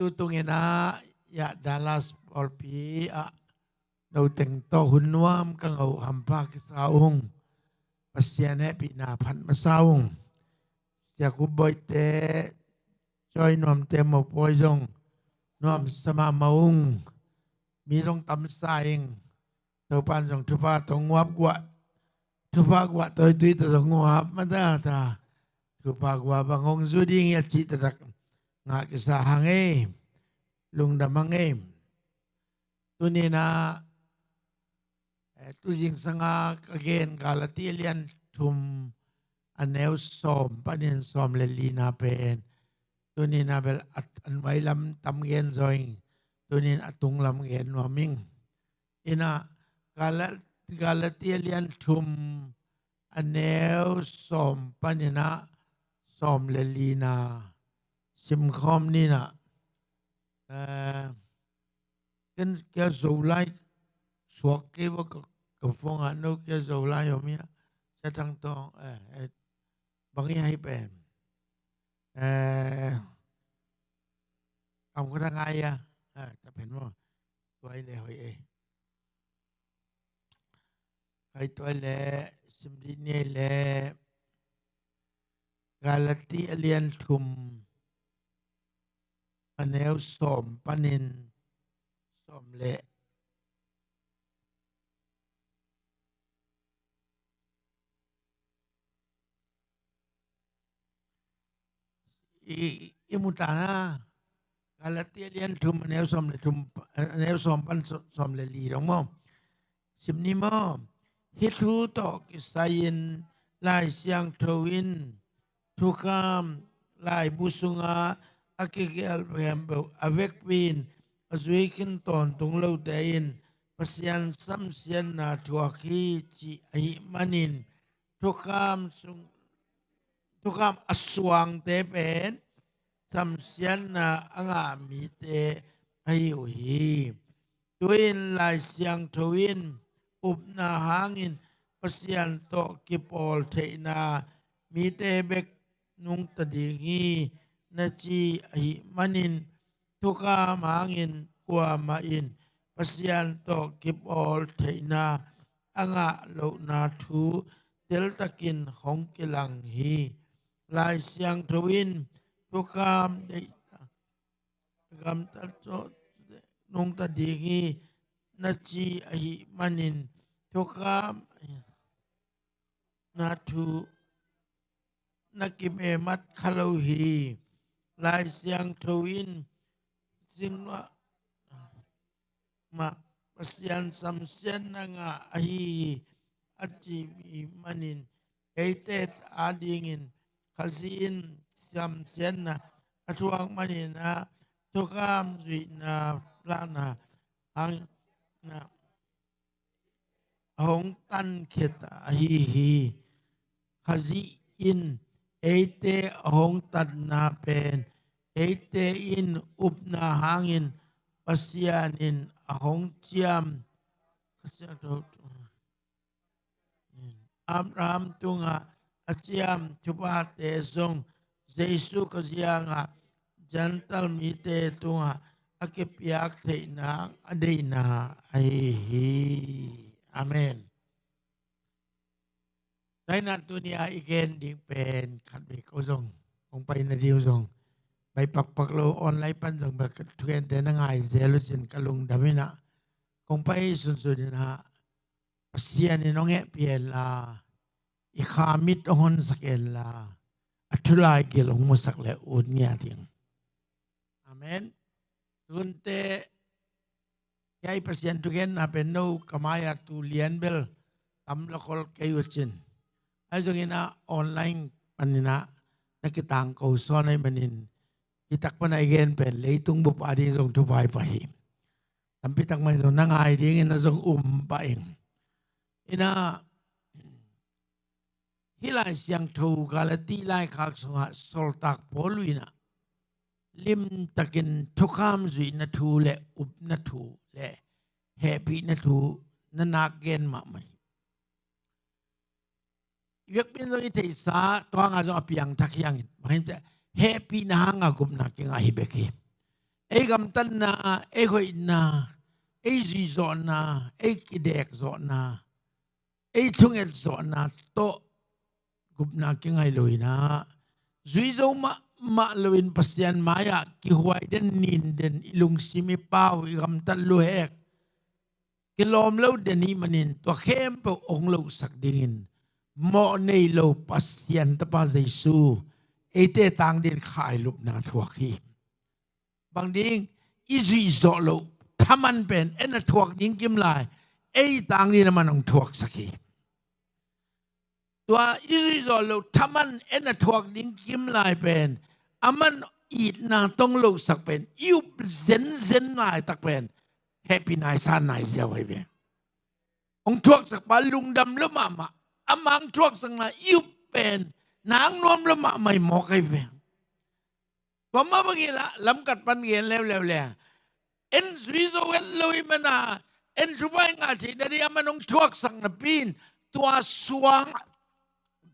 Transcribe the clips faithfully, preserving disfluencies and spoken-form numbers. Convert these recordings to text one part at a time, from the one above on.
Tutung in ah, ya Dallas pawlpi ah, no teng tawh hun nuam ka ngah uh hampha kisa ung. Pasian hehpihna phat masa ung. Sia Khup Bawi te, Cawih Nuam te, mopawi zong nuam sa mahmah ung. Mi zong tamsa ing. Topa'n zong thupha tawh nguap guah, thupha guah tawitui tawh zong nguap mah ta ta. Thupha guah bang hong zu ding hi a cih taktak ngah kisa hang ei. Lungdam hang ei. Tuni in ah, eh, tu zingsang a ka gen Galati a lian thum a neu sawm panin sawm le lina pen, tuni in ah bel a, a nuai lam tam gen zaw ing. Tuni in a tung lam gen nuam ing. In ah Gala-, Galati a lian thum a neu sawm panin ah sawm le lina simkhawm ni in ah, eh, ken kia Zolai suak kei va ka, ka phone ah, no kia Zolai om hia? Sia Thang Tawng, eh, eh, bang hi a hi pen. Eh, kam khuata ngai a, eh, ta pen maw. Tuai le hoih ei. Kai tuai le, sim dih ni ei le, Galati a lian thum a neu sawm panin sawm le i, i mu ta na. Galati a lian thum a neu sawm le thum, a neu sawm pan sawm le li dong maw. Sim ni maw. Hih thu tawh kisai-in Lai Siangtho in thukham laibu sungah a kigelh khempeuh a vekpi-in a zui khin tawntung lote in Pasian samsiatna thuak hi, cih ahih manin thukham sung, thukham a suangte pen samsiatna a ngah mite ahi uh hi. Tu-in Lai Siangtho in upna hangin Pasian tawh kipawl theihna mite bek nungta ding hi, na ci ahih manin thukham hangin kuamah in Pasian tawh kipawl theihna a ngah lohna thu teltakin hong kilang hi. Lai Siangtho in thukham deih gamtat tawh nungta ding hi, na ci ahih manin thukham na thu na kimemat kha lo hi. Lai Siangtho in zingmah mah Pasian samsiatna ngah ahi hi, a cih manin eite adingin Khazih in samsiatna a thuak manin ah thukham zuihna lahna hangin ah a hong tankhia ta ahi hi. Khazih in eite a hong tanna pen eite in upna hangin Pasian in a hong ciam Abraham tungah a ciam thuphate zong Jesu Khazih hangah Gentile mite tungah a kipiak theihna a deihna ahi hi. Amen. Taina tuni a i gen ding pen khat vei ko zong kong pai nading zong pai pakpak lo, online pan zong bel ka thugente na ngai zel uh cin ka lungdam in ah kong pai sunsun in ah Pasian in hong hehpih hen la, i kha mit hong honsak hen la, a thulai gil hong musak le ut ngiat ding. Amen. Tunte hiai Pasian thugenna pen no ka mai-a tu lian bel tam lakhol kei uh cin. Ahi zongin ah online panin ah na kitangko sawn ahih manin hitak pan a i gen pen leitung bup ading zong thupha hi pah hi. Tampi tak mai zong na ngai dingin na zong um pah ing. In ah hih Lai Siangtho Galati laikhak sungah sawltak Paul in ah limtakin thukham zuihna thu le upna thu le hehpihna thu na nak gen mahmah hi. I biakpi in zong i theihsa tua hangah zong a piangthak hi hangin bang hiam cih leh hehpihna hangah gupna kingah hi bek hi. ei gamtatna, ei hoihna, ei zuihzawhna, ei kidekzawhna, ei thungetzawhna tawh gupna kingai lo-in ah, zuizo mahmah loin Pasian mai-ah kihuai den, nin den, i lungsim, i pau, i gamtat luhek kilawm lo den ahih manin tua khempeuh hong losak dingin mawh nei lo Pasian Tapa Jesu eite tang dingin khailupna thuak hi. Bang ding? I zuihzawh loh thaman pen en a thuak ding kimlai ei tang dingin aman hong thuaksak hi. Tua i zuihzawh loh thaman en a thuak ding kimlai pen, aman itna tong losak pen, i up zenzen laitak pen hehpihna i san nai ziau ahi ve. Hong thuaksakpa lungdam lo mahmah, ama hong thuaksakna i up pen nang nuam lo mahmah i mawk ahi ve. Tua mah bangin ah lamkat pan gen leuleu le, en zuizo het lo ahih manin, en thupha i ngah theih nading aman hong thuaksak napi-in, tua suang,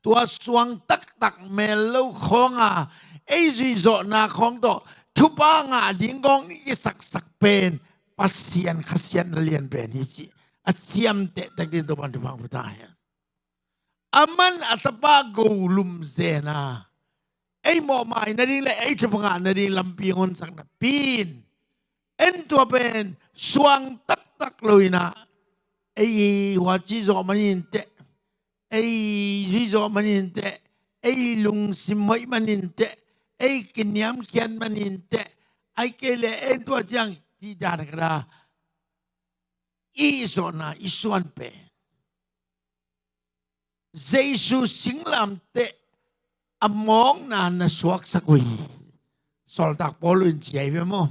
tua suang taktak mel lo khawng a, ei zuihzawhna khawng tawh thupha ngah ding khawng i kisaksak pen Pasian khasiatna lian pen hi cih a ciamteh tek dingin Topa'n thupha hong pia ta hen. Aman a tapa go lum zen a, ei mawhmai nading le ei thupha ngah nading lampi hong honsak napi-in, en tua pen suang taktak lo-in ah, ei huaci zawh manin teh, ei zui zawh manin teh, ei lungsim hoih manin teh, ei kiniamkhiat manin teh, ahih kei leh en tua ciang cih dan khat a, i zawhna i suan pen Jesu singlamteh a mawkna na suaksak uh hi. Sawltak Paul in ci ahi ve maw.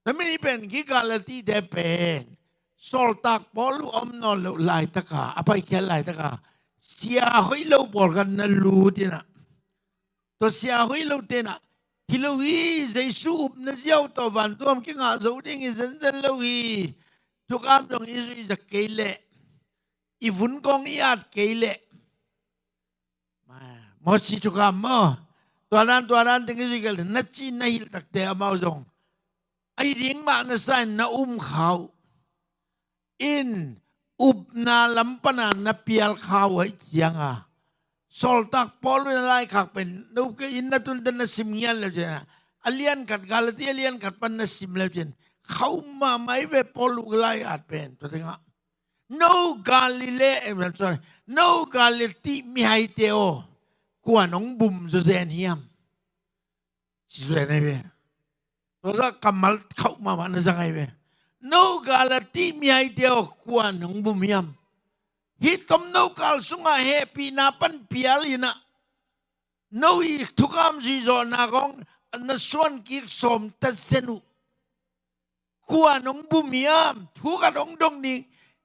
Tua manin hih pen hih Galati-te pen Sawltak Paul uh a om nawn loh laitaka, a paikhiat laitaka, sia hoih lo pawlkhat na lut in ah, tua sia hoih lote in ah, hi lo hi, Jesu upna ziau tawh vantung gam kingah zo ding hi zenzen lo hi. Thukam zong i zuih zak kei leh, i vun kawng i at kei leh, Mosi thukam maw, tua dan tua dan teng i zuih kei leh, na cih na hilh takte amau zong a hi ding mah na sa in na um kha uh. In upna lam pan a na pial kha uh ahih ciangin, Sawltak Paul in a laikhak pen, no kei in na tunte na sim ngian le cin, a lian khat, Galati a lian khat pan na sim le cin, khauh mahmah hi ve Paul uh lai at pen, tua tengah. No Galili, eh, sorry, no Galati mihaite aw, kua'n hong bum zawzen hiam? Ci zawzen ahi ve. Tua zah kammal khauh mahmah na zang ahi ve. No Galati mihaite aw, kua'n hong bum hiam? Hih tomno kal sungah hehpihna pan pial in ah, no i thukam zuihzawhna khawng na suan kik sawm ta zen uh. Kua'n hong bum hiam? Thu khat hong dong ding.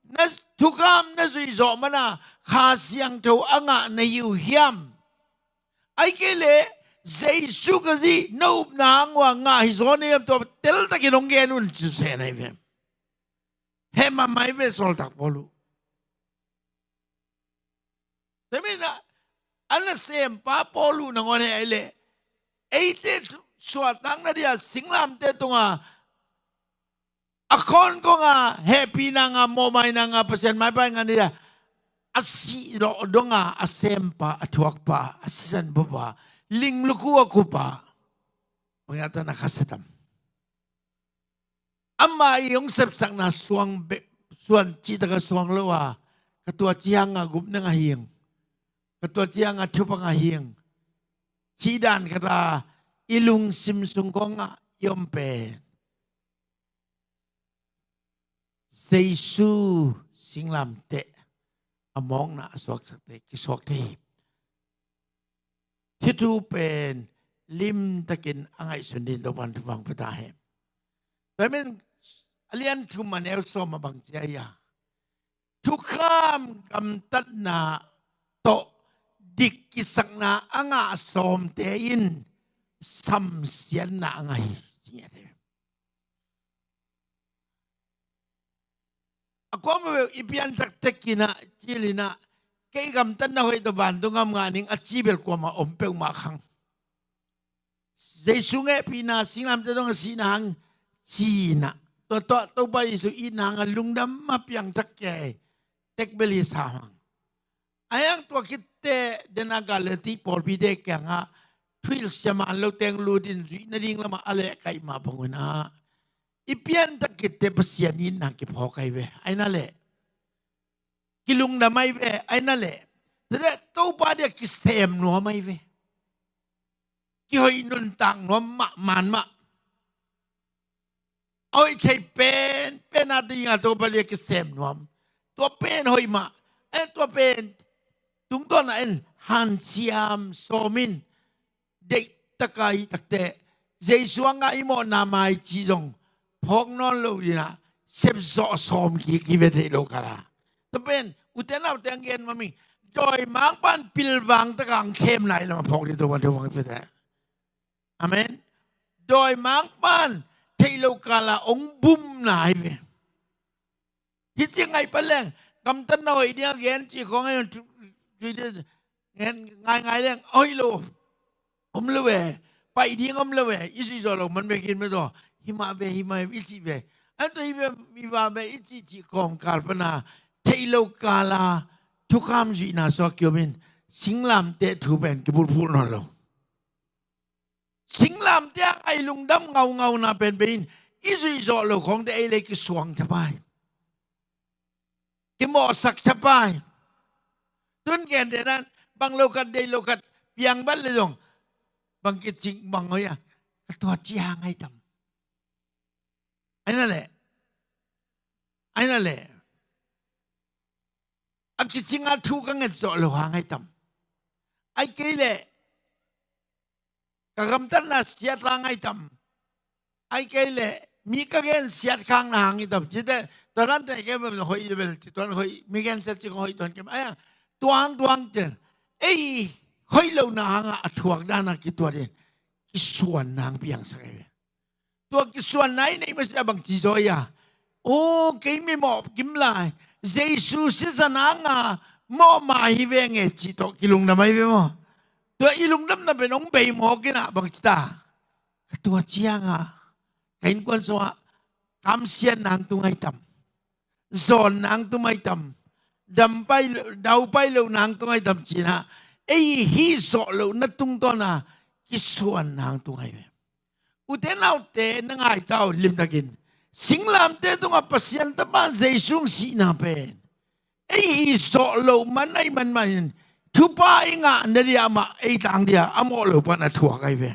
Na thukam na zuih zawh manin Kha Siangtho a ngah na hi uh hiam? Ahih kei leh Jesu Khazih na upna hang uh a ngah hi zaw na hiam, tua teltakin hong gen un ci sese na hi ve. Heh mahmah hi ve Sawltak Paul uh. Tua manin ah, a nasempa Paul uh nangawn heh ahih leh, eite suahtakna ding a singlamteh tungah a khawnkhong a hehpihna ngah, mawhmaina ngah, Pasian maipa ngah ding a, a sih lawh dong a, a sempa, a thuakpa, a sisan bupa, ling lukhu a kupa, bang hiam, a tana khasia tam. Amah i hong sepsakna suang beh, suan cihtak a suang lo a, ka tua ciang a gupna ngah hi'ng, ka tua ciang a thupha ngah hi'ng, cih dan khat a i lungsim sung khawng ah i om pen Jesu singlamteh a mawkna a suaksakte kisuak thei hi. Hih thu pen limtakin a ngaihsun dingin Topa'n thupha hong pia ta hen. Tua manin a lian thum a neu sawm ah bang ci hiam? Thukham gamtatna tawh dik kisakna a ngah sawmte in samsiatna a ngah hi, ci ngiat hi. A kuamah bel i piansak tek in ah, cil in ah, kei gamtatna hoih tawh vantung gam ngah ning a ci bel kuamah om peuhmah khang. Jesu hehpihna singlamteh tungah sihna hang ci-in ah, tua tawh Topa Jesu itna hangah lungdam a piangthak kei, tekbel hi sam hang. Ahi hang tua khit teh den a Galati pawlpite kiangah thuhilh siaman lo teng lutin zuih nading lamah a lehkaih mah bang un ah, i pianthak khit teh Pasian itna kiphawk ahi ve. Ahi na leh kilungdam ahi ve, ahi na leh. Tua teh Topa dia kisem nuam ahi ve. Kihoih nuntak nuam mahmah mah. A hoih thei pen, pen a dingah Topa dia kisem nuam. Tua pen hoih mah. Eh, tua pen tungtawn ah en hanciam sawm in, deih taka i tak teh, Jesu hangah i mawhna mai cih zong phawk nawn lo in ah, sepzawh sawm kik hi ve theih lo kal ah. Tua pen, u te nau te hong gen mah ing, dawimangpa'n pilvang taka hong khem lai lamah phawk ding Topa'n thupha hong pia teh. Amen. Dawimangpa'n theih lo kal ah hong bumna hi ve. Hih ci ngai pan leng, gamtatna hoih ding a gen cih khawng a ngai ngai leng, hoih lo om lo ve, paih ding om lo ve, i zuih zawh loh man ve khin mah zaw, hi mah ve, hi mah ve i cih ve. An tua hi ve, hi mah ve i cih cih kawmkal pan a, theih lo kal a thukham zuihna suak kiom in, singlamteh thu pen kibulphuh nawn lo. Singlamteh a i lungdam ngaungauna pen pen in, i zuih zawh loh khawng teh ei le kisuang thapai, kimawhsak thapai. Tun gentehna in, bang lo khat, deih lo khat piang vat le zong, bang kicing bang hoih a, ka tua ci hang ahi tam. Ahi na leh, ahi na leh, a kicing a thu ka nget zawh loh hang ahi tam. Ahi kei leh, ka gamtatna siat hang ahi tam. Ahi kei leh, mi ka gen siat khakna hang ahi tam. Ci teh, tua dan teh kei bel hoih bel ci, tua hoih, mi gen siat ci kong hoih tuan kei mah. Ahi a, tuang tuang ci. Ei, hoih lohna hangah a thuak dan a kituat in, kisuan nang piangsak ahi ve. Tua kisuanna i neih masiah bang ci zaw ia, aw, kei mi mawh kim lai, Jesu sisan hanga mawh mah hi veng e cih tawh kilungdam ahi ve maw. Tua i lungdamna pen hong bei mawk in ah bang ci ta, ka tua ciangah ka innkuan sungah kamsiatna hong tung ahi tam, zawnna hong tung ahi tam, dam pai lo, dau pai lohna hong tung ahi tam ci-in ah, ei hih zawh lohna tungtawn a kisuanna hong tung ahi ve. U te nau te, na ngai ta un limtakin. Singlamteh tungah Pasian Tapa Jesu hong sihna pen ei hih zawh loh man ahi man manin, thupha i ngah nading mah, ei tang ding a mawh lo pan a thuak ahi ve.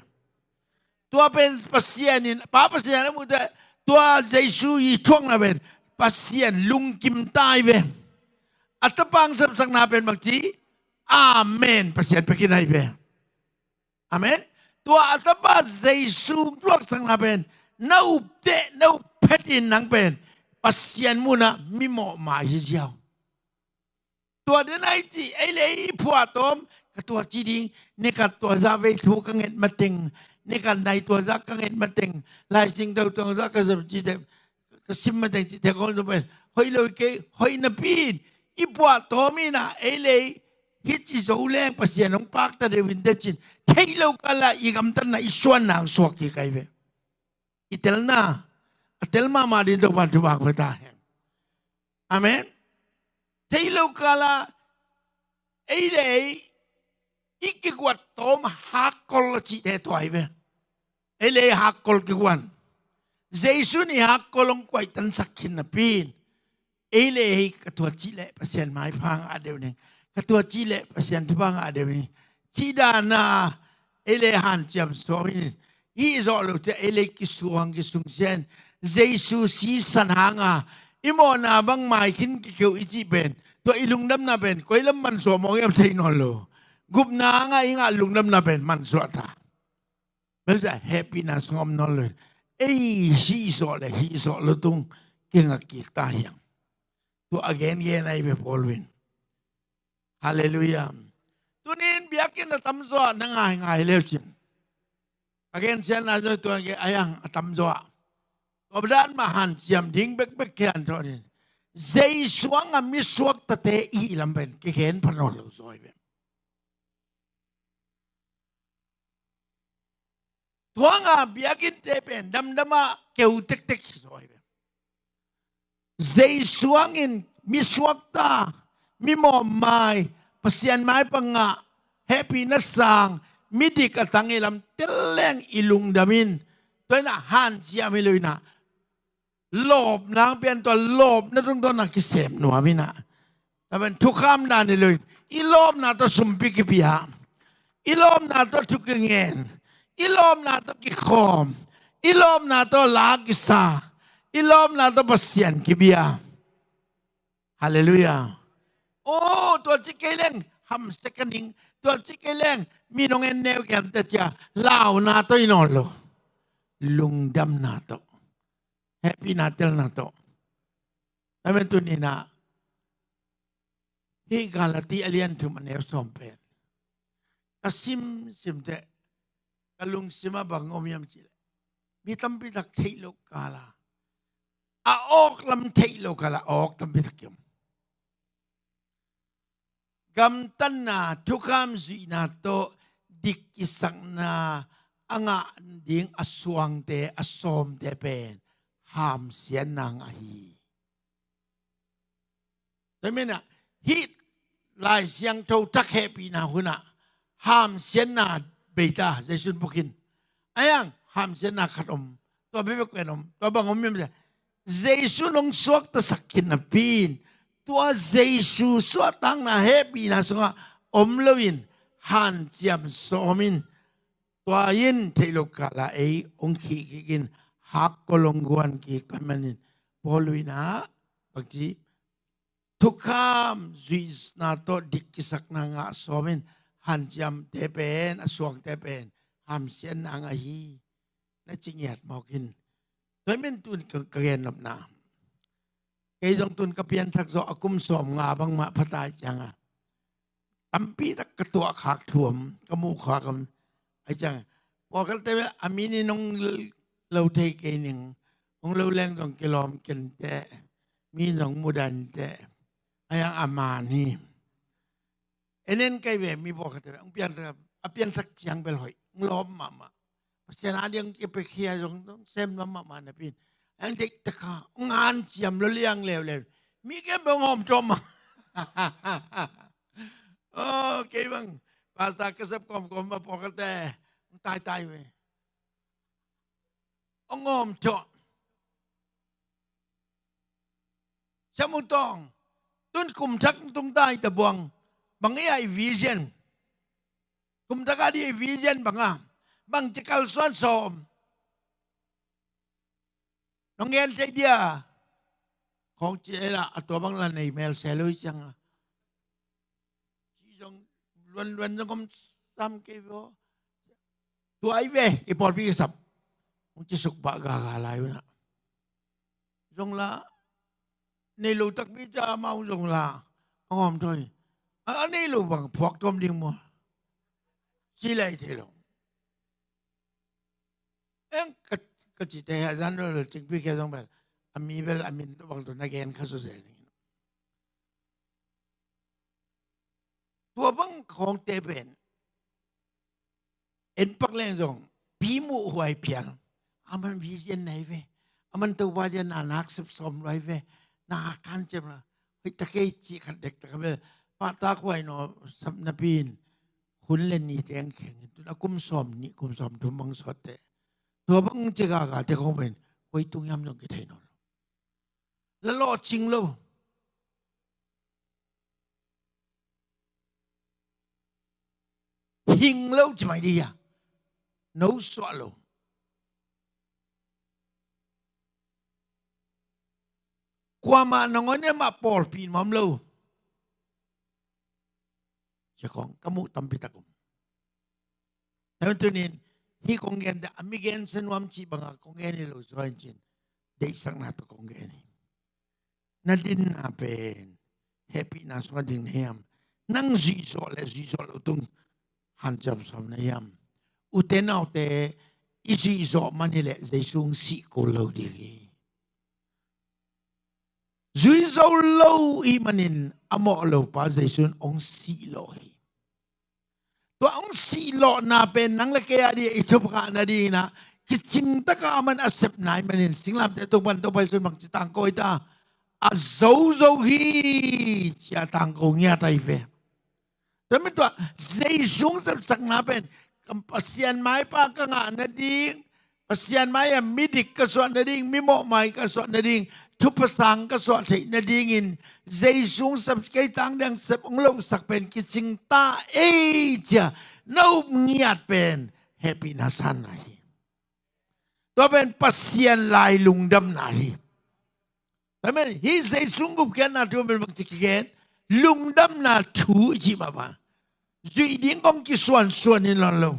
Tua pen Pasian in, Pa Pasian a muh teh, tua Jesu i thuakna pen Pasian lungkim ta ahi ve. A Tapa hong sepsakna pen bang ci, amen, Pasian pia khin ahi ve. Amen. Tua a Tapa Jesu thuaksakna pen na up teh, na up phet in nang pen Pasian munah mi mawh mah hi ziau. Tua den ahi ci, ei le ei i phuahtawm, ka tua ci ding, ni khat tua zah vei thu ka nget mateng, ni khat nai tua zah ka nget mateng, Lai Siangtho tua zah ka zam ci teh, ka sim mateng cih teh kong zom pen hoih lo hi kei, hoih napi in i phuahtawm in ah, ei le ei hih ci zo leng Pasian hong pakta deuh in teh cin, theih lo kal a i gamtatna i suanna hong suak kik ahi ve. I telna a tel mahmah ding Topa'n thupha hong pia ta hen. Amen. Theih lo kal a ei le ei i kiguat tawm hakkol a cihte tua ahi ve. Ei le ei hakkol kiguan. Jesu in i hakkol hong kuaihtansak khin napi in, ei le ei ka tua cih leh Pasian maipha ngah deuh ning, ka tua cih leh Pasian thupha ngah deuh ning, cih dan a ei le ei hanciam sawm in, hih zawh loh ciang ei le ei kisuang kisungsia in, Jesu sisan hanga i mawhna bang mai khin kikeu i cih pen, tua i lungdamna pen koi lam mansuah mawk hiam thei nawn lo. Gupna hanga i ngah lungdamna pen mansuah ta. Bel tua hehpihna sungah om nawn lo in, ei hih zawh le hih zawh loh tung kingak kik ta hiang. Tua a gengen ahi ve Paul in. Halleluiah. Tuni in biakinn a tamzaw ah na ngaingai leu cin, a gensiatna zong tua gen a hiang a tamzaw ah, tua dan mah hanciam ding bekbek kei an tawh nin, Jesu hanga mi suaktate i hih lam pen kikhen pha nawn lo zaw hi ve. Tua nga biakinnte pen damdam ah keu tektek hi zaw hi ve. Jesu hangin mi suakta, mi mawhmai, Pasian maipha ngah, hehpihna sang, midik a tang i lam tel leng i lungdam in. Tua inah hanciam hi lo inah lawpna pian, tua lawpna tungtawn a kisem nuam inah. Tua pen thukham dan hi lo in, i lawpna tawh sumpi kipia, i lawpna tawh thu kingen, i lawpna tawh kikhawm, i lawpna tawh la kisa, i lawpna tawh Pasian kibia. Halleluiah. Oh, tua ci kei leng hamsia ka ning, tua ci kei leng mi nong en neu kiam ta cia, launa tawh i nawn lo, lungdamna tawh, hehpihna telna tawh. Amen. Tuni inah hih Galati a lian thum a neu sawm pen ka simsim teh, ka lungsim ah bang om hiam cih leh, mi tampi tak theih loh kal a, a awk lam theih loh kal a awk tampi tak hi om. Gamtatna, thukham zuihna tawh dik kisakna a ngah ding a suangte, a sawmte pen hamsiatna ngah hi. Tua menah hih Lai Siangtho thak hehpihna hunah hamsiatna beita Jesu in puk hi. A hiang hamsiatna khat om, tua bekbek pen om, tua bang om hiam cih leh, Jesu in hong suaktasak khin napi in, tua Jesu suahtakna hehpihna sungah om loin hanciam sawm in, tua in theih loh kal a ei hong khih kik in, hakkol hong guan kik ahih manin Paul in ah bangci, thukham zuihna tawh dik kisakna ngah sawm in, hanciamte pen, a suangte pen hamsiatna ngah hi, na ci ngiat mawk in. Tua hi men tun ka, ka gen nopna, kei zong tun ka pianthak zawh a kum sawm nga bangmah pha ta ciang a, tampi tak ka tuahkhak thu om, ka muhkhak om. Ahih ciang pawlkhatte a min in hong lo thei kei ning, hong lo leng zong kilawm ken teh, mi in zong mudan teh, a hiang a man hi. En en kei ve, mi pawlkhatte hong piangthak, a piangthak ciang bel hoih, hong lawm mahmah. Pasian a ding kipekhia zong, zong sem nuam mahmah napi in, a hiang deihtak a hong hanciam lo liang leuleu, mi khempeuh hong hawm tawm a. Oh, kei bang pastor ka sep kawmkawm a pawlkhatte hong taitai ve, hong hawm tawh. Sia Mu Tawng, tun kum thak tung ta hi ta buang, bang hi a i vision? Kum thak a di i vision bang a, bangci kalsuan sawm? Nong gen thei dia? Khawng ci ei la, a tua bang la nei mel se lo hi ciang a, ci zong luanluan zong om sam kei ve aw. Tua hi ve, i pawlpi kisap, hong ci suk pah gaga lai unah. Zong la, nei lo takpi ca amau zong la, a ngawm thawi. A, a nei lo bang phuak tuam ding maw, ci lai thei lo. Eng ka, ka ci te hia zan lo cingpi kia zong bel, a mi bel a min tawh bang tawh na gen kha suse ning. Tua bang khawngte pen en pak leng zong, pi muh huai phial, a man vision na hi ve, a man Topa dia na nak sep sawm lo hi ve, na kan cem lo, hoih ta kei cih khat dektak a bel, pahtak huai naw sap napi in, hun le ni teng kheng in, tun a kum sawm nih, kum sawm thum bang sawt teh, tua bang ci gaga te khawng pen, koi tung hiam zong kithei nawn lo. La lawhcing lo. Hing lo ci mai dih hia? No suah lo. Kuamah nangawn in amah pawlpi nuam lo. Cia kong ka muh tampi tak om. Tua tunin hih kong gen dah a mi gensia nuam cih banga kong gen hi lo suai in cin, deihsakna tawh kong gen hi. Na dinna pen hehpihna sungah ding na hiam? Nang zuihzawh le zuihzawh lo tung hanciam sawm na hiam? Ute naute, i zuihzawh man hileh Jesu hong sih kul lo ding hi. Zui zo lo ih manin a mawh lopa Jesu in hong sih lawh hi. Tua hong sihlawhna pen nang le kei a dih i thupha nadingin ah kicingtak a aman a sepna ahih manin singlamteh tung pan Topa Jesuh in bangci tangko hi ta, a zozo hi ci-a tangko ngiat ahi ve. Tua mi tua Jesuh sepsakna pen Pasian maipa ka ngah nading, Pasian mai-ah midik ka suah nading, mimawh mai ka suah nading, thupha sang ka suah theih nadingin Jesuh sep kei tang dang sep hong losak pen kicing ta ei ci-a na up ngiat pen hehpihna sanna hi. Tua pen Pasian lai lungdamna hi. Amen. Hih Jesuh gupkhiatna thu pen bangci kigen, lungdamna thu i cih mah bang zuih ding kong kisuansuan in lawn lo,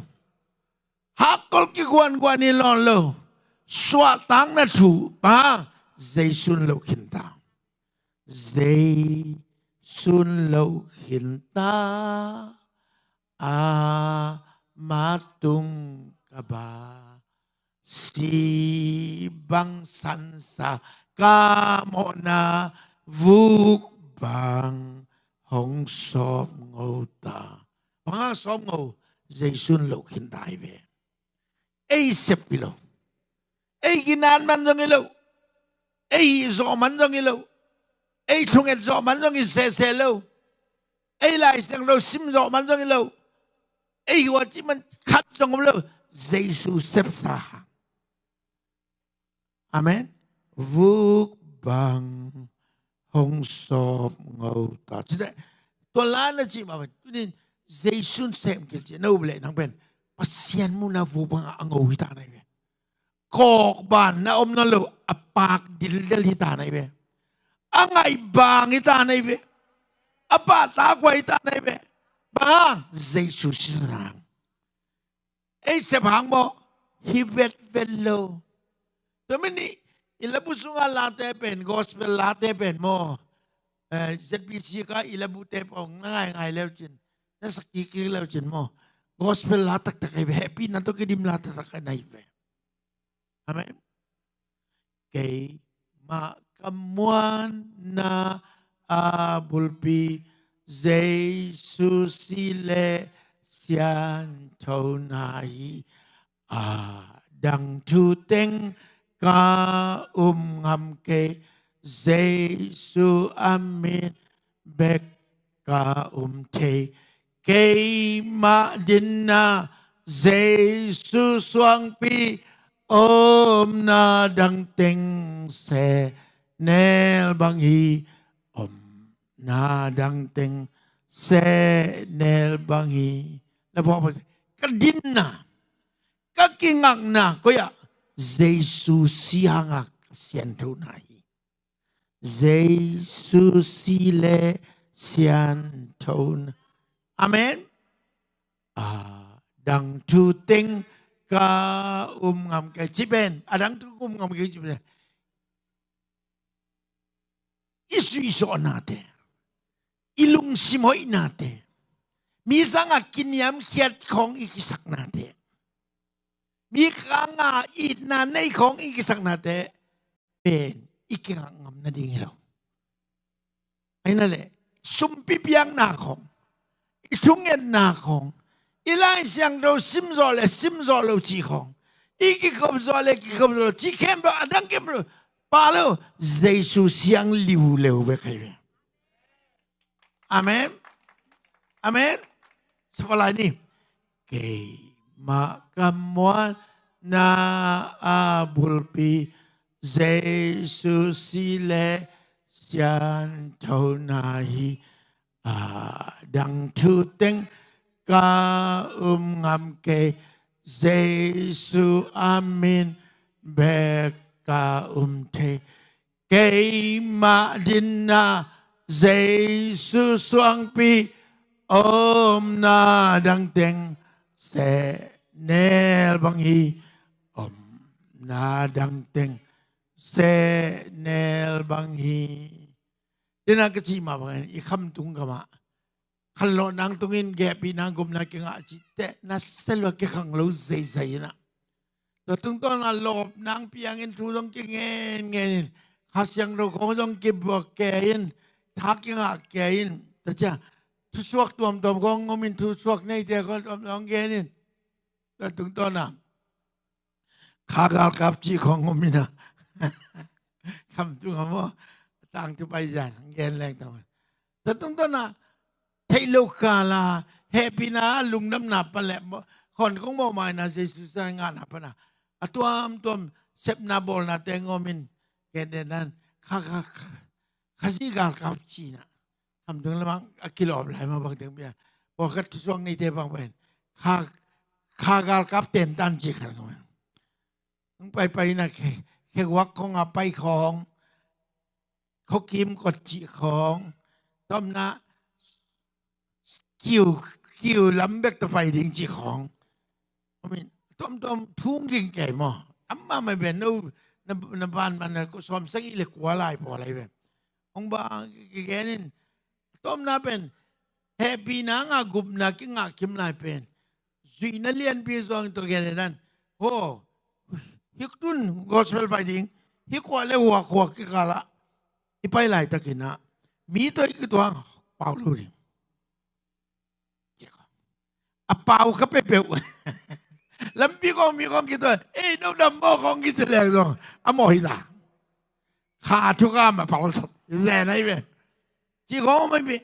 hakkol kiguanguan in lawn lo, suahtakna thu pa Jesuh lo khinta. Jesuh lo khinta, amah tung ka ba, si bang sansa ka mawhna vuk bang hong sawp ngo ta. Bang hong sawp ngo, Jesuh lo khinta hi ve. Ei sep hi lo, ei ginat man zong hi lo, ei hih zawh man zong hi lo, ei thunget zawh man zong hi sese lo, ei Lai Siangtho sim zawh man zong hi lo, ei huaci man khat zong om lo, Jesuh sepsa hang. Amen. Vuk bang hong sawp ngo ta. Cite, tua la na cih mah pen tunin Jesuh sem kei ci na up leh nang pen Pasian muhna vuk bangah a ngo hi ta na hi ve. Kawkban na om nawn lo, a pak dildel hi ta na hi ve. A ngaih bang hi ta na hi ve. A pahtak huai hi ta na hi ve. Bang hang? Jesuh sin hang. Ei sep hang maw? Hi vetvet lo. Tua mi nih, i labu sunga late pen, gospel late pen maw, eh, Z B C ka i labute pawng na ngaingai leu cin, na sak kikik leu cin maw, gospel la taktak ahi ve, hehpihna tawh kidim la taktak ahi ve. Amen. Keimah ka muanna a bulpi Jesuh si le sianthona hi. A dang thu teng ka um ngam kei, Jesuh a min bek ka um thei. Keimah dinna Jesuh suangpi, omna dang teng sehnel bang hi, omna dang teng sehnel bang hi. Na phuah phuah, ka dinna, ka kingakna koi ah? Jesuh si hangah ka sianthona hi. Jesuh si le sianthona. Amen. A dang thu teng ka um ngam kei ci pen, a dang thu um ngam kei ci pen, i zuihzawhnate, i lungsim hoihnate, mi sangah kiniamkhiat khawng i kisaknate, mi kangah itna nei khawng i kisaknate pen i kingak ngam nading hi lo. Ahi na leh, sumpi piakna khawng, i thungetna khawng, i Lai Siangtho sim zawh le sim zawh lo cih khawng, i kikhop zawh le kikhop zawh lo cih khempeuh a dang khempeuh pa lo, Jesuh siang liuleu vek ahi ve. Amen. Amen. Sapa lai ni. Keimah ka muanna a bulpi Jesuh si le sianthona hi. A dang thu teng ka um ngam kei, Jesuh a min bek ka um thei. Keimah dinna Jesuh suangpi, omna dang teng sehnel bang hi, omna dang teng sehnel bang hi. Dena ka cih mah bangin i khamtung gamah khanlawh nang tungin gehpih nang gupna kingah cih teh na selua kikhang lo zeizai inah. Tua tungtawn a lawp nang piangin thu zong kingen ngenin, Kha Siangtho khawng zong kibuak kei in, tha kingah kei in, ta cia thusuak tuamtuam khawng om in, thusuak neite khawng tuamtuam gen in. Tua tungtawn ah kha galkap cih khawng om in a, khamtung a maw, tangthu pai zan gen leng tawh. Tua tungtawn ah theih lo kal a hehpihna, lungdamna pan leh khawn kong mawhmaina Jesu sang ngahna pan a, a tuamtuam sepna bawlnate ngawm in, gen den dan kha, kha, kha, Khazih galkap cih na, khamtung lamah a kilawm lai mah bang teng bia. Pawlkhat thusuak neite bang pen kha, kha galkap tentan cih khat ngawm in. Hong paipai na khe, kheguak khawng a pai khawng, khuakim kawt cih khawng, tawmna kiu, kiu lam bek tawh pai ding cih khawng. Tuamtuam thu ging kei maw. Amah mai pen no, na, na ban man na sawm sagih le kua lai pawl lai pen. Hong ba kigen in, tawmna pen hehpihna ngah, gupna kingah kim lai pen zuihna lianpi zong tawh gen in a, haw, hih tun gospel pai ding, hih khua le hua khua kikal ah i pai laitakin a, mi tawh i kituak pau lo ding. A pau kha peuhpeuh. Lampi khawng mi khawng kituak, ei, no dam maw khawng kici leng zong a mawh hi ta. Kha thukham a palsat zen ahi ve. Cih khawng om ahi ve.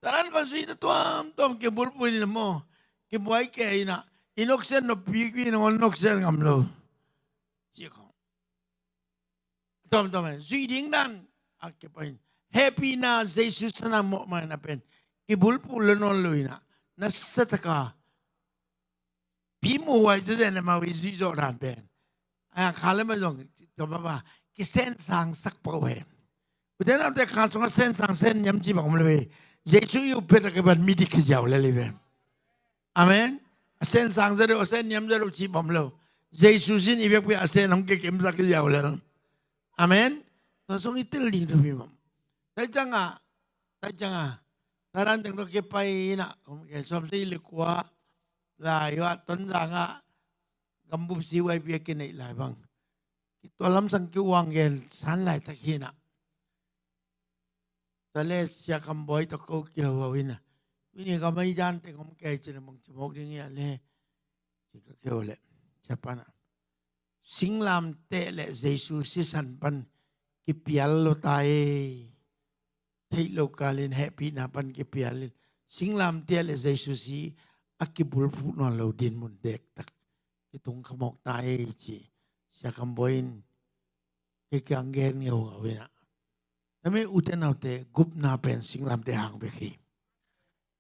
Talan khawng zuihna tuamtuam kibulphuh in a maw, kibuai kei in a, i noksen noppi in a, noksen ngam lo. Cih khawng tuamtuam in zuih ding dan a kipan, hehpihna Jesu sang a mawhmaina pen kibulphuh lo nawn lo in a, nasiatak a pi muhuai zazen a mau i zuih zawh dan pen, a, kha le ma zong tua baba kisensangsak pah uh hen. Ute naute, kha sungah sensang sen niam cih bang om lo hi. Jesu i up phet a kipan midik kiziau lel hi ve. Amen. A sensang zaw deuh, a sen niam zaw deuh cih bang om lo. Jesu sin i biakpi a sen hong kikimsak kiziau lel. Amen. Tua sung i tel ding thupi mah. Taicang ah, taicang ah, taran teng tawh kipai in a, kong ke sawm sagih le kua lai uh a, Tonzang ah gambup C Y P a kineih lai bang, tua lamsang kiuang gen san laitak hi in a, tua le Sia Kam Bawi tawh ko kihoho in a, tuni ka maidan teng om kei ci le mong ci mawk ding hi a le, ci ka kihou le, cia pan a, singlamteh le Jesu sisan pan kipial lo ta e. Theih lo kalin hehpihna pan kipial in, singlamteh le Jesu si a kibulphuh nawn lo dinmun dektak kitung kha mawk ta e, ci Sia Kam Bawi in kei kiang gen ngeungau in a. Tami ute naute, gupna pen singlamteh hang bek hi.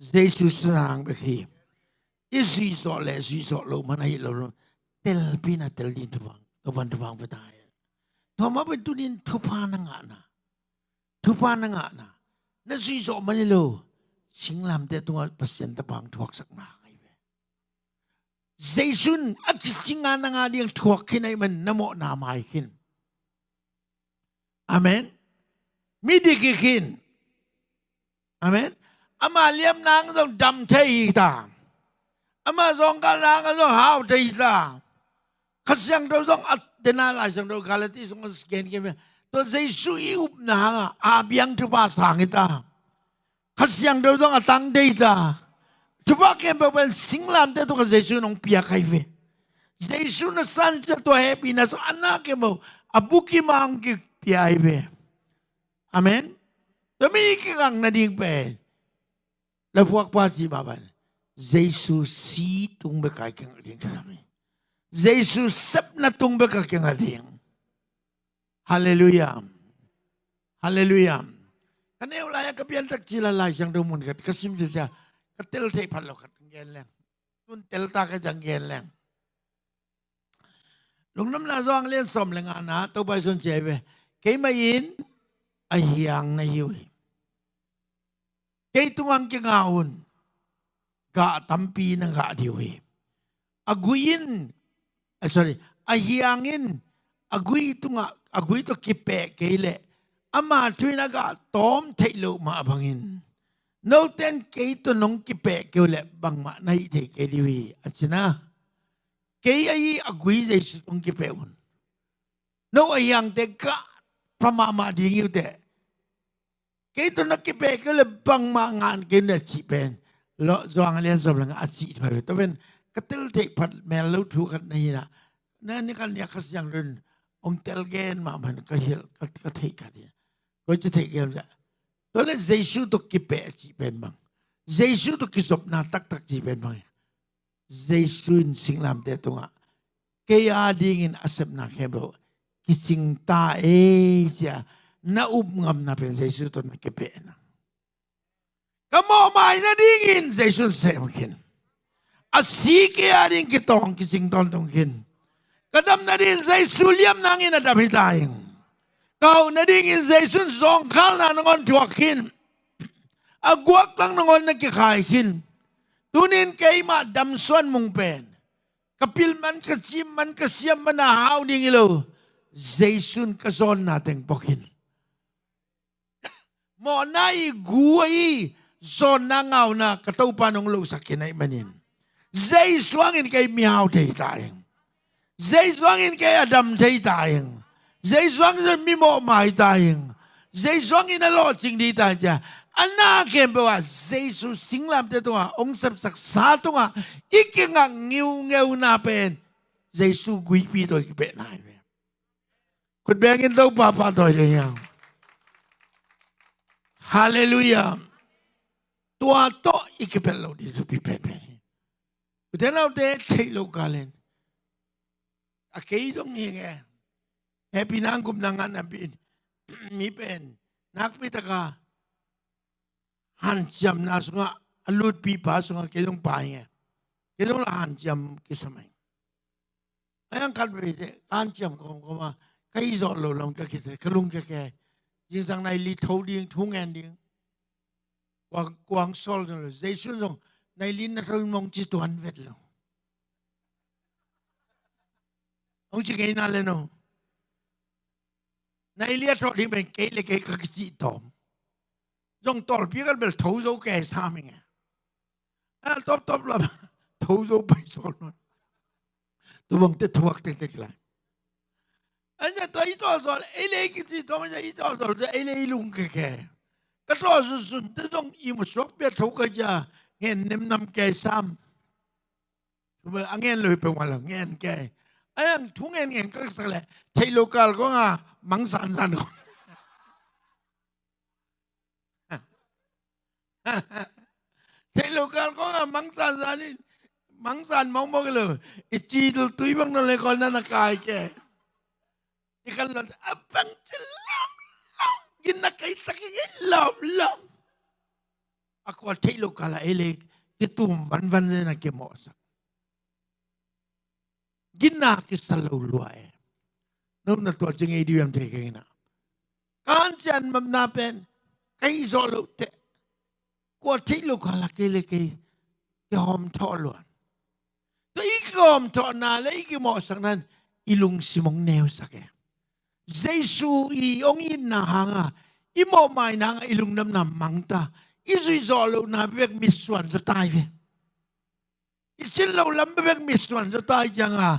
Jesu sang bek hi. I zuih zawh le zuih zawh loh man ahi lo lo, telpi in a tel ding thupha, Topan thupha hong pia ta hen. Tua mah pen tunin thupha na ngahna, thupha na ngahna, na zuih zawh man hi lo, singlamteh tungah Pasian tapa hong thuaksakna hang hi ve. Jesu in a kicing a na ngah ding thuak khin ahih man na mawhna mai khin. Amen. Midik hi khin. Amen. Ama liamna hang zong dam thei hi ta. Ama zawngkalna hang zong hau thei hi ta. Kha Siangtho zong a tena Lai Siangtho Galati sungah gen kei mah, tua Jesu i upna hangah a biang thupha sang hi ta. Kha Siangtho zong a tang thei ta. Thupha khempeuh pen singlamteh tungah Jesu in hong piak ahi ve. Jesu na sansia tua hehpihna sung a na khempeuh a bukim a hong kipia ahi ve. Amen. Tua mi kikang nading pen laphuakpa cih mah bang, Jesu si tung bek a kingak ding kisam hi. Jesu sepna tung bek a kingak ding. Halleluiah. Halleluiah. Ka neu lai-ah ka piantak cila Lai Siangtho mun khat ka sim cicia, ka tel theih phat lo khat gen leng. Tun tel ta ka ciang gen leng. Lungdamna Johan lian sawm le ngana, Topa Jesu in ci hi ve. Keimah in a hiang na hi uh hi. Kei tungah kingah un, gah tampi na gah ding uh hi. A gui in, ah, sorry, a hiang in a gui tungah, a gui tawh kipeh kei leh ama thu in a gah tawm theih loh mah bangin, note in kei tawh nong kipeh kei uh leh bangmah na hih thei kei ding uh hi, a ci na. Kei ahi a gui Jesu tawh kipeh un. No a hiangte gah pha mahmah ding hi uh teh. Kei tawh na kipeh kei le bangmah ngah kei un a cih pen, Johan a lian sawm le nga a cih thuai ve. Tua pen ka tel theih phat mel lo thu khat na hi na, na ni khat ni a Kha Siangtho in hong tel gen mahmah in ka hilh, ka, ka theih khat hi. Koi ci theih gen cia. Tua le Jesu tawh kipeh a cih pen bang, Jesu tawh kizopna taktak cih pen bang hi. Jesu in singlamteh tungah kei a dingin a sepna khempeuh kicing ta ei cia na up ngamna pen Jesu tawh na kipehna. Ka mawhmai nadingin Jesu in sem khin. A si kei a ding kitawng kicing tawntung khin. Ka dam nadingin Jesu liamna ngin a dam hi ta ing. Ka hauh nadingin Jesu in zawngkhalna nangawn thuak khin. A guaktang nangawn na kikhai khin. Tunin keimah damsuan mung pen ka pil man, ka cim man, ka siam man a hau ding hi lo. Jesu in ka zawnna teng pok khin. Mawhna i gu a i zawnna ngauna ka Topa nong losak khin ahih manin Jesu hangin kei mihau thei ta ing. Jesu hangin kei a dam thei ta ing. Jesu hangin mi mawhmai ta ing. Jesu hangin a lawhcing ding ta ing cia. A na khempeuh ah Jesu singlamteh tungah hong sepsaksa tungah i kingak ngiungeuna pen Jesu guipi tawh i kipehna hi ve. Khut bengin Topa pahtawi ding hiam? Halleluiah. Tua tawh i kipelh loh ding thupi penpen hi. Ute naute, theih loh kalin a kei dong hi nge. Hehpihna gupna ngahna pi mi pen nakpi taka hanciamna sungah a lutpipa sungah kei dong pa hi nge. Kei dong la hanciam kisam hi. A yang khat vei te hanciam kawmkawm a ka i zawh lo lam ka kite ka lung keke. Zingsang nai li tho ding thu ngen ding. Kuang, kuang sawl zong lo. Jesu zong nai li na tho in mong ci tuan vet lo. Hong ci ngei na le no. Nai li a tho ding pen kei le kei ka kicih tawm. Zong tawlpi kan bel tho zo kei sam ing e. A tawptawp lam tho zo pai sawl lo. Tubang te thuak tektek lai. An cia tua i tawlsawl ei le i kici tawng cia i tawlsawl cia ei le i lung keke. Ka tawlsunsun te zong i musuak pia tho ka cia ngen nemnam kei sam. A ngen lo hi peuhmah lo ngen kei. A yang thu ngen ngen ka sak le theih lo kal kong a mangsansan kong. Theih lo kal kong a mangsansan in mangsan mawkmawk lo. I ci dul tui bang no le kol na na kai ke. I kan lo a bang ci lam lam gin na kai tak gin lam lam. A kua theih lo kal a ei le kitum vanvan ze na kimawhsak. Ginna kisa lo lua e. No na tua ci ngei diu em thei keng ina. Kan cian mamna pen kai zawh lo te. Kua theih lo kal a kei le kei kihawm thawh luan. Tua i kihawm thawhna le i kimawhsakna in i lungsim hong neusak e. Jesu i hong itna hanga i mawhmaina hanga i lungdamna mangta i zuih zawh lohna bek mitsuan zaw tai ve. I cin lo lam bek mitsuan zaw tai cianga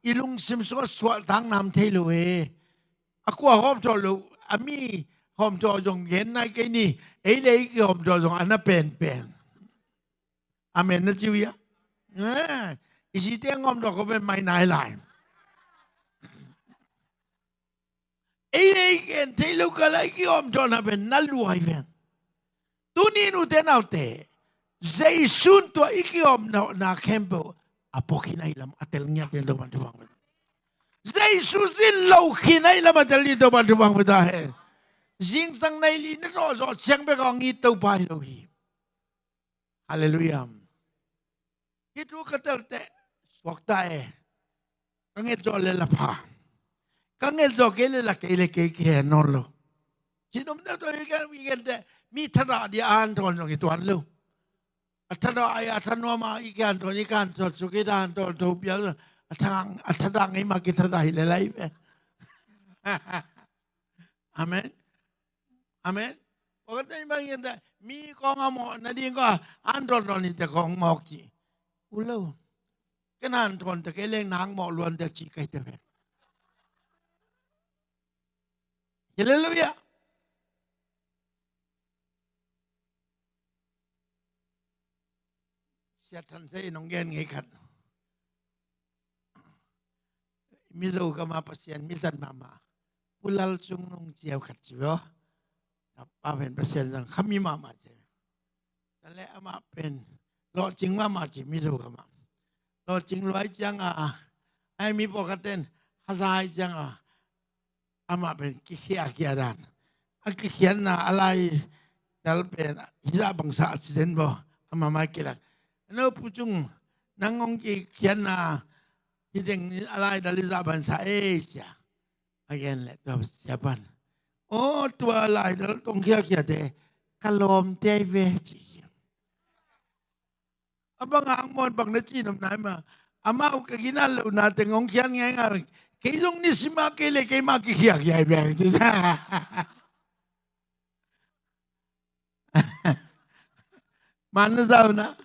i lungsim sungah suahtakna om thei lo e. A kua hawmthawh lo a mi hawmthawh zong gen nai kei ni. Ei le ei kihawmthawh zong a na penpen. Amen na ci uh ia. I si teng hawmthawh ko pen mai nai lai. Ei le ei gen thei lo kal a i kihawmthawhna pen na luai ven. Tuni in ute naute Jesu in tua i kihawmthawhna khempeuh a pok khin ahi lam a tel ngiat ven Topan thupang vet. Jesu sin lo khin ahi lam a tel ding Topan thupang vet ta hen. Zingsang nai li na tawh zawh ciang bek a hong it Topa hi lo hi. Halleluiah. Hih thu ka tel teh suakta e. Ka nget zawh le la pha. Ka nget zawh kei le la kei le kei kihe nawn lo. Cinomte tawh i gen i gen teh mi thadah dia a hanthawn zong i tuan lo. A thadah ai a thanuam a i kihanthawn i kihanthawn suk i thadah hanthawn tho pial a thadah a thadah ngei ma kithadah hi le lai ve. Amen. Amen. Pakhat in bang hian ta mi kong a mawh nading ko a an dawn dawn in te kong mawk ci. U lo. Ken an dawn te kei leng nang mawh luan te ci kai te ve. Halleluiah. Sia Than Sai in hong gen ngei khat. Mizo gam ah Pasian mi zat mahmah Pu Lal Cung Nung Ciau khat ci veh aw. A pa pen Pasian zang khami mahmah ci. Tua leh amah pen lawhcing mahmah ci Mizo gam ah. Lawhcing lua ahih ciangin a, a mi pawlkhat ten haza ahih ciangin a, amah pen kikhiakhia dan. A kikhiatna a laidal pen hih zah bangsa a ci den baw. Amah mai kilak, "No Pu Cung, nang hong kikhiatna hih teng a laidal hih zah bangsa ei," ci a. A gen leh tua sia pan, "Aw, tua laidal tawh hong khiakhia te ka lawmte ahi ve," ci. A bang hang maw, bang na ci nop nai maw. Amau ka gina lohna teng hong khiat ngaingai. Kei zong nisim a kei leh keimah kikhiakhia hi beng ci. Man na zau na.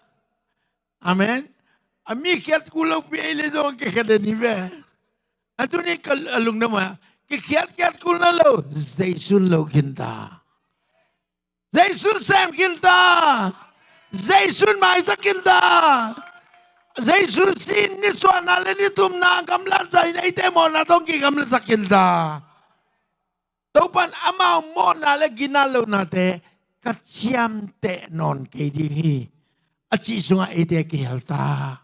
Amen. A mi khiat kul lopi ei leh zong kikhiat den hi ve. A tuni ka a lungdam a, kikhiat khiat kul na lo, Jesu in lo khin ta. Jesu in sem khin ta. Jesu in maisak khin ta. Jesu sin ni suahna le ni thumna gamlat zah in eite mawhna tawh hong kigamlatsak khin ta. Topa'n amau mawhna le gina lohnate ka ciamteh nawn kei ding hi, a cih sungah eite kihel ta.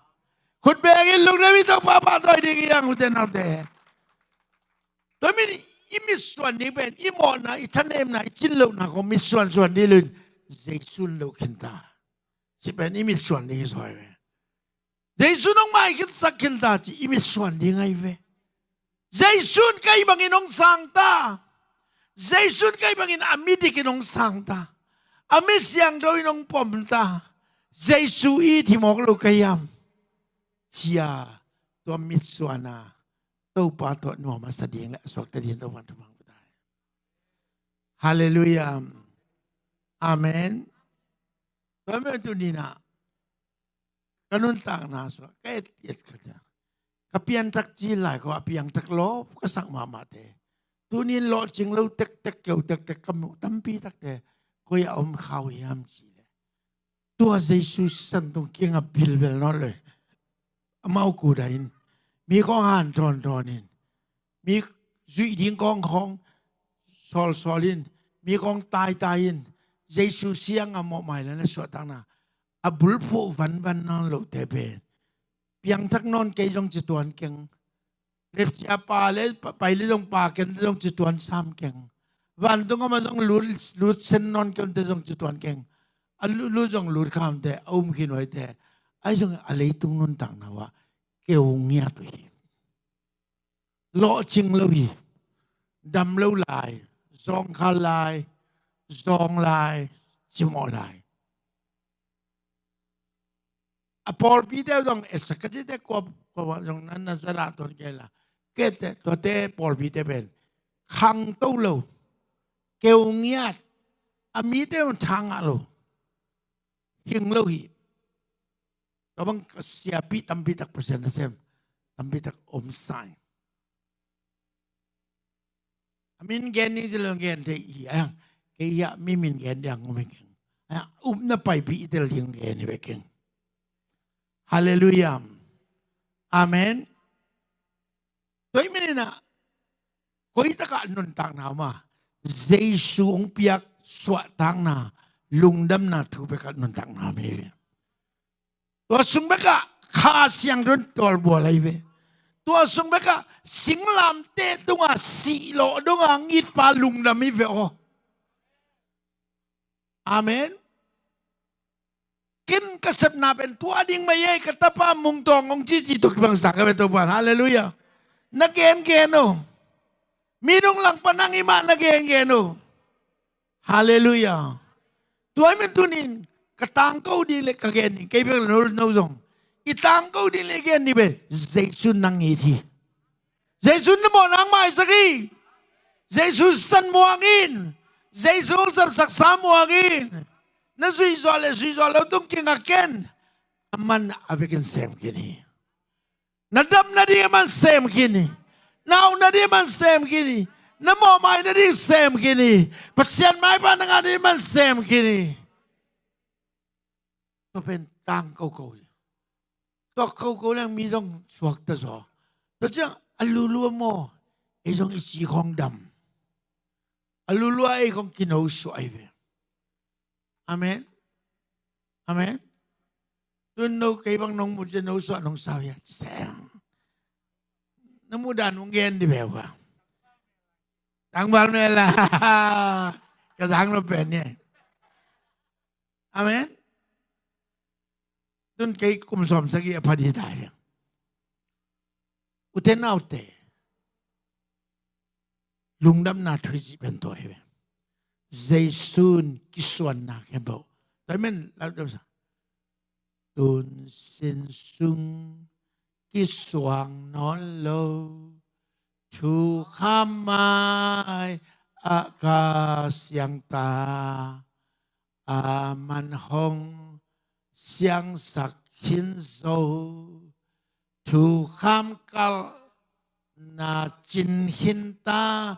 Khut beng in, lungdam in, Topa pahtawi ding hi hang, ute naute. Tua ahih manin i mitsuan ding pen i mawhna, i thanemna, i cin lohna khawng mitsuan suan ding lo in, Jesu in lo khin ta cih pen i mitsuan ding hi zaw hi ve. Jesu in hong maikhiatsak khin ta cih i mitsuan ding ahi ve. Jesu in kei bangin hong sang ta. Jesu in kei bangin a mi dik in hong sang ta. A mi siangtho in hong pom ta. Jesu it hi mawk lo ka hiam, ci a tua mitsuan a Topa tawh nuam a sa ding le a suakta ding Topa'n thupha hong pia ta hen. Halleluiah. Amen. Tua ahih manin tuni-in ah ka nuntakna sungah ka et, et khat a, ka piangthak ci lai ko, a piangthak lawp ka sak mahmahte, tuni-in lawhcing lo tektek, keu tektek ka muh tampi takte koi ah om kha uh hiam cih leh, tua Jesu sisan tung kiangah bilbel nawn lo in, amau kudai in, mi khawng han tawntawn in, mi zuih ding khawng khawng sawlsawl in, mi khawng taitai in, Jesu siangah mawhmaina le suahtakna a bulphuh vanvan nawn lohte pen, piangthak nawn kei zong ci tuan keng. Lepcia pa le pa, pai le zong pa ken zong ci tuan sam keng. Vantung gam ah zong lut, lut sen nawn kei unte zong ci tuan keng. A lut, lut zong lut kha unte, a um khin huaite, ahi zongin a leitung nuntakna uh ah keu ngiat uh hi. Lawhcing lo hi. Dam lo lai, zawngkhal lai, zawng lai, cimawh lai. A pawlpite uh zong etsak ka cihte, kua, kua zong na, na zadah tuan kei la. Kei te, tuate pawlpite pen khangto lo, keu ngiat, a mite uh tha ngah lo, hing lo hi. Tua bang ka siapi tampi tak, Pasian nasem tampi tak om sa hi. A min gen ni ci lo gen thei hi a, kei hi a mi min gen ding om hi keng. A, upna paipih i tel ding gen hi ve keng. Halleluiah. Amen. Tua ahih manin ah, koi takah nuntakna om a, Jesu hong piak suahtakna, lungdamna thu pek ah nuntakna om hi ve. Tua sung bekah Kha Siangtho in tawlbual ahi ve. Tua sung bekah singlamteh tungah sihlawh dongah hong itpa lungdam hi ve aw. Amen. Ken ka sepna pen tua ding mah hi ei, ka tapa Mung Tawng hong cici tuk bangsa ka ve Topa'n. Halleluiah. Na gengen uh. Mi nung langpan nang i mah na gengen uh. Halleluiah. Tua ahih manin tuni-in ka tangko ding le ka gen ding, kei bek le no, no zong, i tangko ding le i gen ding pen Jesu in nang it hi. Jesu in na mawhna hong maisak hi. Jesu sisan muang in. Jesu hong sepsaksa muang in. Na zuihzuah le zuihzuah lo tung kingak ken. Aman a vekin sem khin hi. Na dam nading aman sem khin hi. Na au nading aman sem khin hi. Na mawhmai nading sem khin hi. Pasian maipha na ngah nading aman sem khin hi. Tua pen tangko ko hi. Tuak kho kho leng mi zong suakta zaw. Tua ciang a lulua maw, ei zong i ci khawng dam. A lulua ei khawng kinosuah ahi ve. Amen. Amen. Tun no kei bang nong mu ciang no suah nong sau hia. Seng. Na muh dan hong gen di ve ua. Tangval mela. Ka zang lo pen ni. Amen. Tun kei kum sawm sagih a pha di ta hi. Ute naute, lungdamna thu i cih pen tua hi ve. Jesu'n kisuanna khempeuh. Tua hi men, lau dam sa. Tun sin sung kisuang nawn lo, thukham mai ah ka siang ta, a man hong siangsak khin zo, thukham kalh na cin khin ta.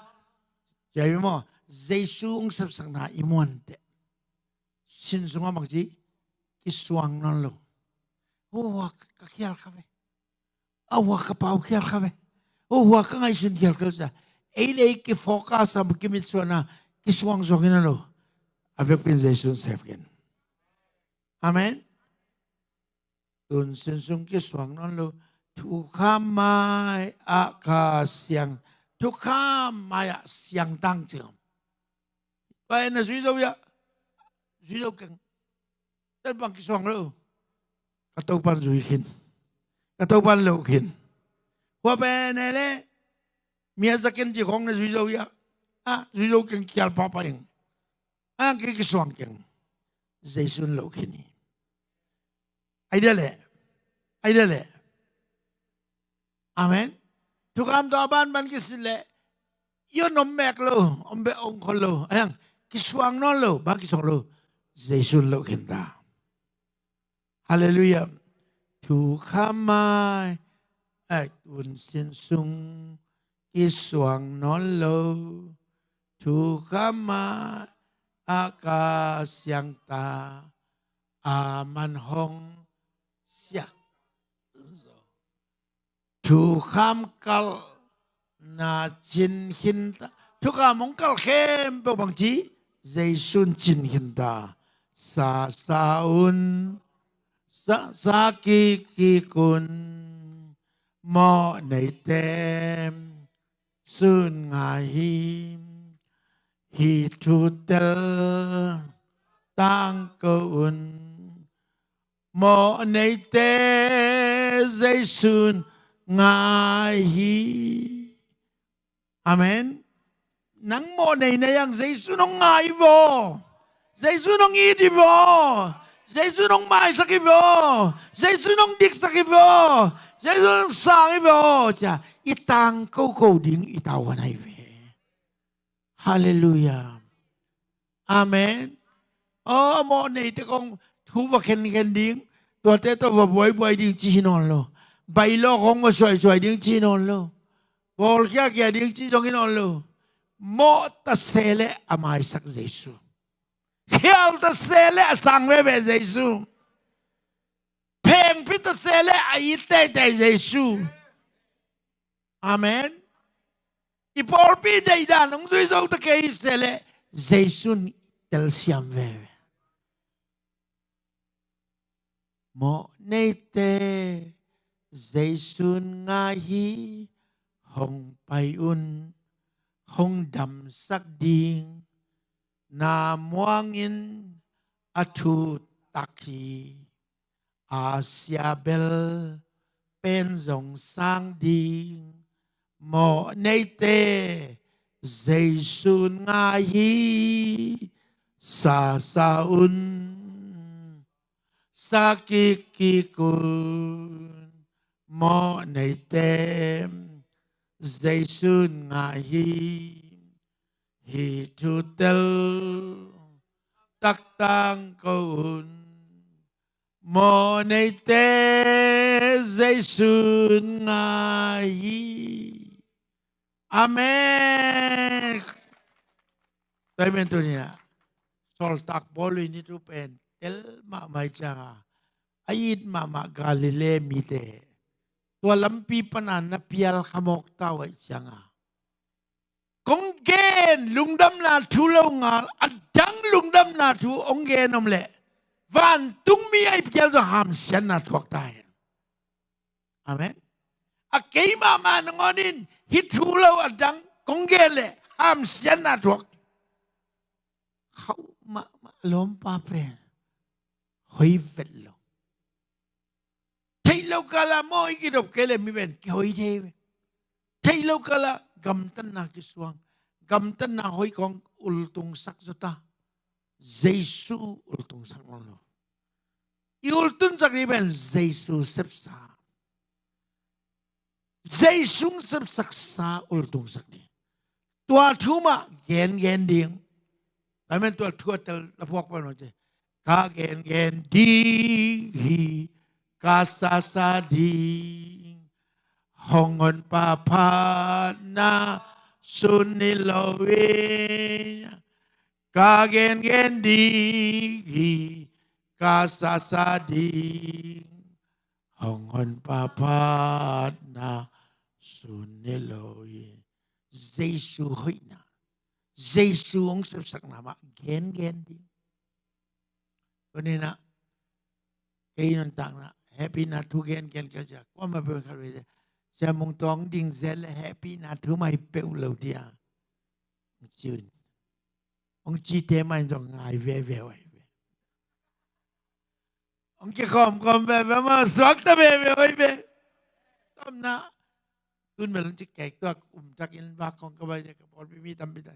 Cia i maw, Jesu hong sepsakna i muan teh. Sin sungah bang ci, kisuang nawn lo. Hua ka khial kha ve. A hua ka pau khial kha ve. Hua ka ngaihsun khial kha ve. Ei le ei kifocus a, kimitsuanna, kisuang suak hi nawn lo. A vekpi in Jesu'n sep khin. Amen. Tun sin sung kisuang nawn lo, thukham mai ah ka siang, thukham mai ah siang tang cing. Pai na zui zo ia, zui zo keng. Tan bang kisuang lo. Ka Topa'n zui khin. Ka Topa'n lo khin. Hua pen e le, mi a za ken ci khawng na zui zo ia. Ah, zui zo keng khial papa ing. Ang ki kisuang keng. Jesu'n lo khin hi. Ai dia le. Ai dia le. Amen. Thukham tawh a banban kisit le. Io nom mek lo. Om be ong khol lo. Ayang. Kisuang nawn lo. Ba kisuang lo. Jesu'n lo khin ta. Halleluiah. Thukham mai, ai, tun sin sung kisuang nawn lo. Thukham mai ah ka siang ta, a man hong siak. Thukham kalh na cin khin ta. Thukham hong kalh khempeuh bang ci, Jesu'n cin khin ta. Sa sa un, sa sa kik kik un, mawh neite Jesu'n ngai hi. Hih thu tel tangko un, mawh neite Jesu'n ngai hi. Amen. Nang mawh nei nei ang Jesu'n hong ngai hi vaw. Jesu'n hong it hi vaw. Jesu'n hong maisak hi vaw. Jesu'n hong diksak hi vaw. Jesu'n hong sang hi vaw. Cia, i tangko ko ding i tavuan ahi ve. Halleluiah. Amen. Aw, mawh neite kong thu va khenkhen ding, tuate tawh va buaibuai ding ci hi nawn lo. Bailo kong va suaisuai ding ci hi nawn lo. Bawl khiakhia ding ci zong hi nawn lo. Mawh ta se leh a maisak Jesu. Khial ta se leh a sang veve Jesu. Phengphi ta se leh a it teitei Jesu. Amen. I pawlpi deihdan hong zui zo ta kei se leh Jesu'n telsiam veve. Mawh neite Jesu'n ngai hi, hong pai un, hong damsak ding, na muangin a thut tak hi. A sia bel pen zong sang ding, mawh neite Jesu'n ngai hi. Sa sa un, sa kik kik un, mawh neite Jesu'n ngai hi. Hih thu tel tak tangko un, mawh neite Jesu'n ngai hi. Amen. Tua hi men tuni-ah Sawltak Paul in hih thu pen tel mahmah hi ciangin, a it mahmah Galilee mite tua lampi pana na pial khamawk ta uh ahih cianga, kong gen lungdamna thu lo ngal a dang lungdamna thu hong gen om leh vantungmi a i pial zong hamsiatna thuak ta hen. Amen. A kei mahmah nangawn in hih thu lo a dang kong gen leh hamsiatna thuak. Khauh mahmah lawmpa pen hoi vet lo. Theih lo kala maw i kidop kei le mi pen kihoi thei ve. Theih lo kala gamtatna kisuang, gamtatna hoih kong ultungsak zaw ta. Jesu ultungsak nawn lo. I ultungsak ni pen Jesu sepsa. Jesu sepsaksa ultungsak ni. Tua thu mah gengen ding. Amen. Tua thu a tel la phuak pan mah ci. Ka gengen ding hi, ka sasa ding. Hong honpa phatna sun ni lo hi. Ka gengen ding hi, ka sasa ding. Hong honpa phatna sun ni lo hi. Jesu hoihna, Jesu hong sepsakna mah gengen ding. Tuni-in ah kei nuntakna hehpihna thu gengen ka cia, kuamah peuh khat vei cia, Sia Mung Tawng ding zel le hehpihna thu mah hi peuh lo dia. Hong ci un. Hong cite mah in zong ngai veve uh ahi ve. Hong kikhawmkhawm veve mah suakta veve uh ahi ve. Tawmna tun bel hong ci kek tuak um takin vak khawng ka bai ka pawlpi mi tampi ta.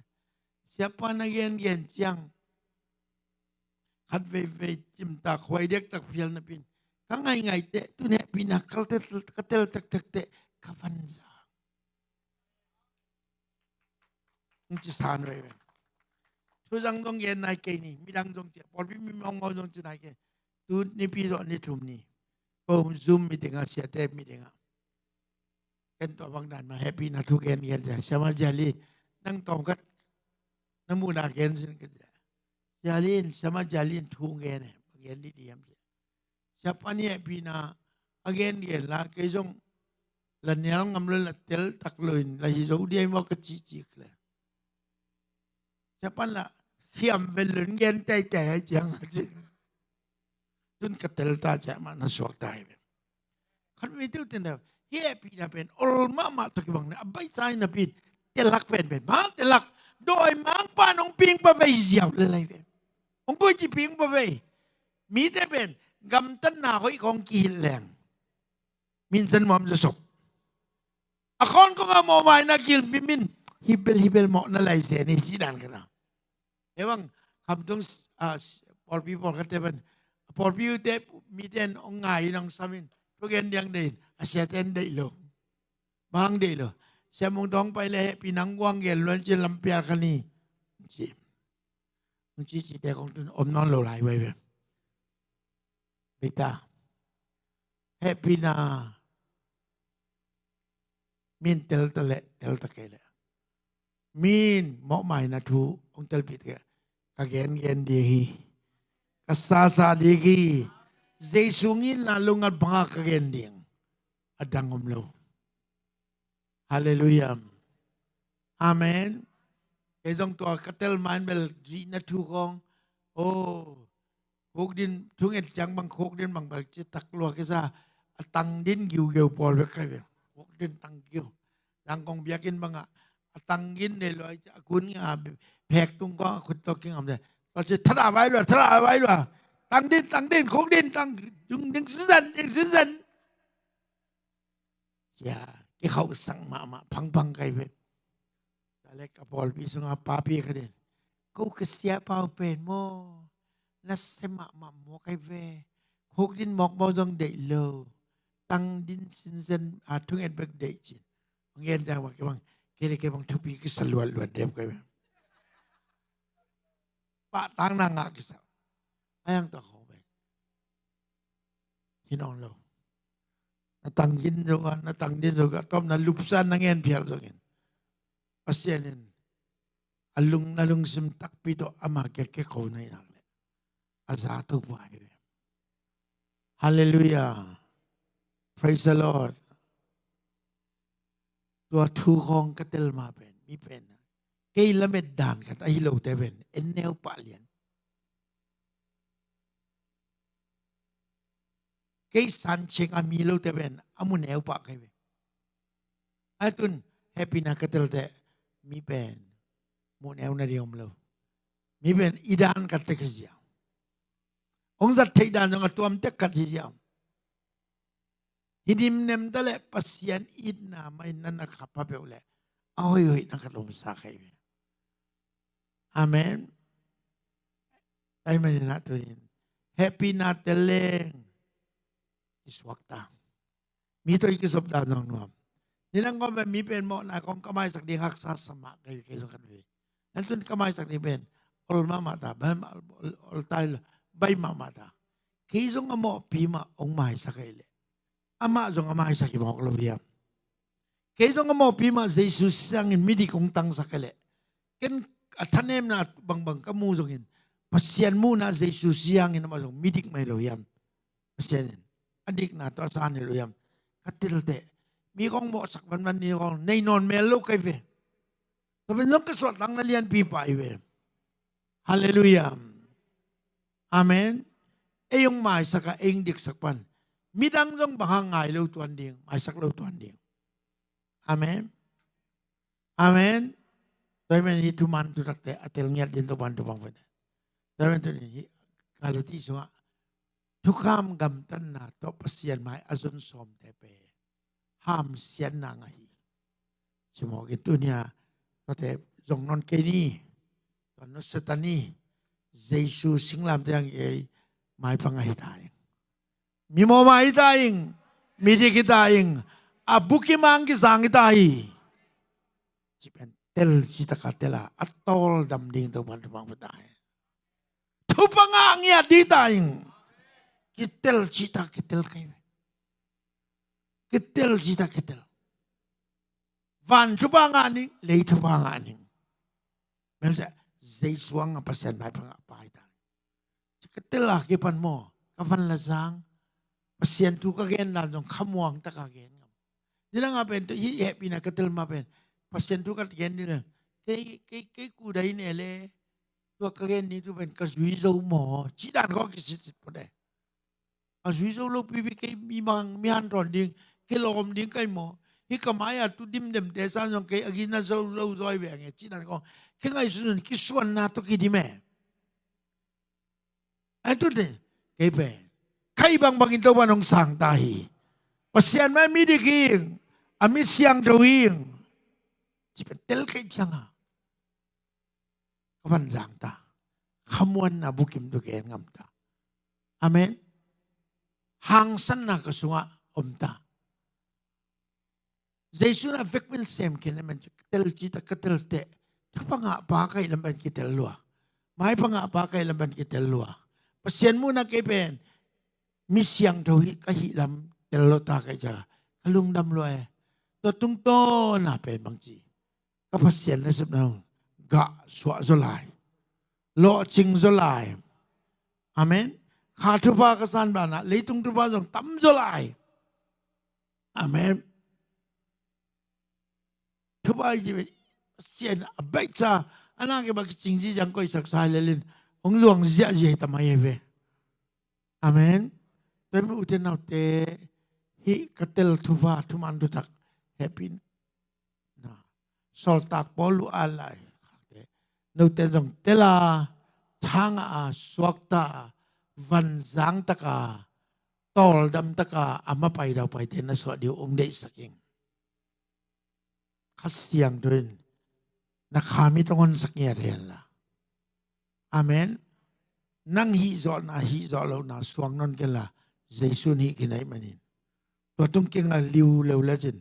Siapa na gengen ciang khat veivei cimtak huai dektak phial napi-in ka ngaingai teh tun hehpihna ka tel, ka tel taktak teh ka vanza. Hong ci san veve. Thu zang zong gen nai kei ni, midang zong ci, pawlpi mi mawngaw zong ci nai kei. Tu nipi zawh ni thum ni. Ko Zoom meeting ah, siate meeting ah. Ken tua bang dan mah hehpihna thu gengen cia. Siama Jali, nang tawm khat na muhna gen sin ka cia. Jali in, Siama Jali in thu gen e, gen dih dih hiam cia. Siapa nih hehpihna a gengen la, kei zong la nial ngam lo, la tel tak lo in, la hi zo dih maw ka cihcih le. Siapa la hiam vel lo in gen teitei hai ciang a ci. Tun ka tel ta ciah mah na suak ta hi ve. Khat vei teuh ten deuh hehpihna pen ol mahmah tawh kibang na a baisa hi napi-in telak penpen, mang telak, dawimangpa in hong ping pa vei ziau le lai ve. Hong koici ping pa vei. Mite pen gamtatna hoih kong kihilh leng min sen muam za sop. A khawn kong a mawhmaina kilh mimin hibel hibel mawh na lai se ni ci dan ka na. Hei bang, khamtung, ah, pawlpi pawlkhatte pan, pawlpi ute mite in hong ngai in hong sam in, thugen diang deih in, a siate in deih lo. Mang deih lo. Sia Mung Tawng pai le hehpihna hong guang gen luan ci lampial kha ni. Ci. Hong ci cite kong tun om nawn lo lai vai ve. Beta. Hehpihna min telta le, telta kei le. Min mawhmaina thu hong telpih te ka gengen ding hi. Ka sasa ding hi. Jesu ngitna lungngat banga ka gen ding. A dang om lo. Halleluiah. Amen. Kei zong tua ka tel main bel zuihna thu kong. Oh. Khukdin, thunget ciang bang khukdin bang bel ci tak lua kisa. A tangdin giugeu pawl bek kai bel. Khukdin tang giu. Zangkong biakinn bangah a tangdin nei lua a kun nga phek tung kong a khut tawh kingam de. Tua ci thada vai lua, thada vai lua. Tangdin, tangdin, khukdin, tang, dung ding sinsen, ding sinsen. Cia, kikhauhsak mahmah phangphang kai ve. Tua leh ka pawlpi sungah papi khat in, ko ka siapa uh pen maw, nasia mahmah maw kai ve. Khukdin mawkbawl zong deih lo. Tangdin sinsen a thunget bek deih cin. Hong gen ciang bang kei bang, kei le kei bang thupi kisa luatluat dep kai ve. Pahtakna ngah kisa. A yang tua khawng pen hi nawn lo. Na tangdin zo a, na tangdin zo a, tawm na lupsan na ngen phial zongin Pasian in a lung, na lungsim takpi tawh ama kiang kikho na hi nak leh a za Topa hi ve. Hallelujah. Praise the Lord. Tua thu khawng ka tel ma pen, mi pen, kei lamet dan khat ahi lote pen en neu pah lian. Kei san cheng a mi lote pen a mu neu pah kai ve. A tun hehpihna ka tel teh mi pen mu neu na ding om lo. Mi pen i dan khat teh ka zia. Hong zat theih dan zong a tuam tek khat hi zia. Hi dim nem ta leh Pasian itna mah in na na khap pha peuh leh a hoihhoihna khat om sa kha hi ve. Amen. Tua ahih manin ah tuni-in hehpihna tel leng i suakta. Mi tawh i kisop dan zong nuam. Nidang kawm pen mi pen mawhna kong ka maisak ding haksa sa mah kei, kei zong khat ve. Nan tun ka maisak ding pen ol mahmah ta, bai mah, ol, ol tai lo, bai mahmah ta. Kei zong a mawhpi mah hong maisak ahih leh amah zong a maisak hi mawk lo hiam? Kei zong a mawhpi mah Jesu siangin midik hong tangsak ahih leh ken a thanemna bangbang ka mu zongin Pasian muhna Jesu siangin amah zong midik mah hi lo hiam? Pasian in a dikna tawh a san hi lo hiam? Ka tel teh mi kong mawhsak banban ni kong nei nawn mel lo kai ve. Tua pen zong ka suahtakna lianpi pah hi ve. Hallelujah. Amen. Ei hong maisak a, ei hong diksak pan midang zong bang hang ngai lo tuan ding, maisak lo tuan ding. Amen. Amen. Tua ahih manin hih thuman thutakte a tel ngiat ding Topa'n thupha hong pia ta hen. Tua ahih manin tuni hih Galati sungah thukham gamtatna tawh Pasian mai a zon sawmte pen hamsiatna ngah hi. Ci mawk in tuni-a tuate zong nawn kei ni. Tua nusia ta ni. Jesu singlamteh hang i ei maipha ngah hi ta ing. Mimawh mah hi ta ing. Midik hi ta ing. A bukim hang kisang hi ta hi. Ci pen tel citak a tel a, a tawldam ding Topa'n thupha hong pia ta hen. Thupha ngah ngiat ding hi ta ing. Kitel citak kitel kei ve. Kitel citak kitel. Van thupha ngah ning, lei thupha ngah ning. Mel sia, Jesu hang a Pasian maipha ngah pa hi ta. Ka tel a kipan maw, ka van la zang. Pasian thu ka gen dan zong khamuang taka gen ngam. Nidang a pen tua hih hehpihna ka tel ma pen Pasian thu ka gen ding leh kei, kei, kei kudai ne leh tua ka gen ding thu pen ka zui zo maw, cih dan kong kisitsit phot e. A zui zo lo pipi kei mi mang, mi hanthawn ding, kei lawm ding kai maw? Hih ka mai-a tu dimdemte sang zong kei a gina zo lo zaw hi ve nge cih dan kong. Kei ngaihsun un kisuanna tawh kidim e. Ai tu te, kei pen ka hih bangbangin Topa'n hong sang ta hi. Pasian mai midik hi ing, a mit siangtho hi ing. Ci pen tel kei ciang a ka van zang ta. Khamuanna bukim tawh gen ngam ta. Amen. Hangsanna ka sungah om ta. Jesu in a vekpi in sem khin a, man ci tel citak ka tel teh thupha ngah pa ka hih lam pen kitel lua. Maipha ngah pa ka hih lam pen kitel lua. Pasian muhna kei pen mi siangtho hi ka hih lam tel lua ta ka hih ciang a ka lungdam lua e. Tua tungtawn a pen bang ci, ka Pasian nasepna hong gah suah zaw lai, lawhcing zaw lai. Amen. Kha thupha ka san banah leitung thupha zong tam zaw lai. Amen. Thupha hi ci ve, Pasian a baihsa a na kei bang kicing ziziang koihsak sa hi lel in hong luang ziahziah hi ta mai hi ve. Amen. Tua hi mi ute naute, hih ka tel thupha, thuman thutak hehpihna Sawltak Paul uh a lai khakte, note zong tel a, thangah a, suakta a, vanzang taka, tawldam taka a mapai daupaite na suah ding uh hong deihsak ing. Kha Siangtho in na kha mit hong honsak ngiat hen la. Amen. Nang hih zawhna, hih zawh lohna suang nawn kei la, Jesu in hih khin ahih manin. Tua tung keng la liu leu lecin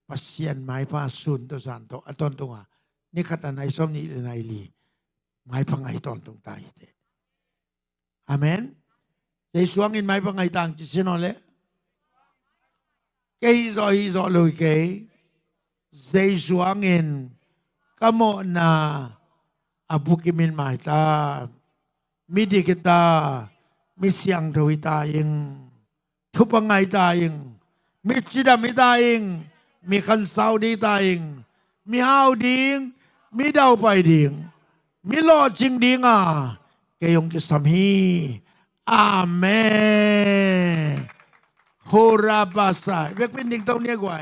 Pasian maipha sun tawh zan tawh a tawntung a, ni khat a nai sawm nih le nai li maipha ngah hi tawntung ta hi teh. Amen. Jesu hangin maipha ngah hi ta ing ci sin aw leh. Kei hih zawh, hih zawh lo hi kei. Jesu hangin ka mawhna a bukim in mai ta. Midik hi ta, mi siangtho hi ta ing. thupha ngah ta ing, mi cidam hi ta ing, mi khansau ding hi ta ing, mi hau ding, mi daupai ding, mi lawhcing ding a kei hong kisam hi. Amen. Hora basa. Vekpi-in dingto ni a guai.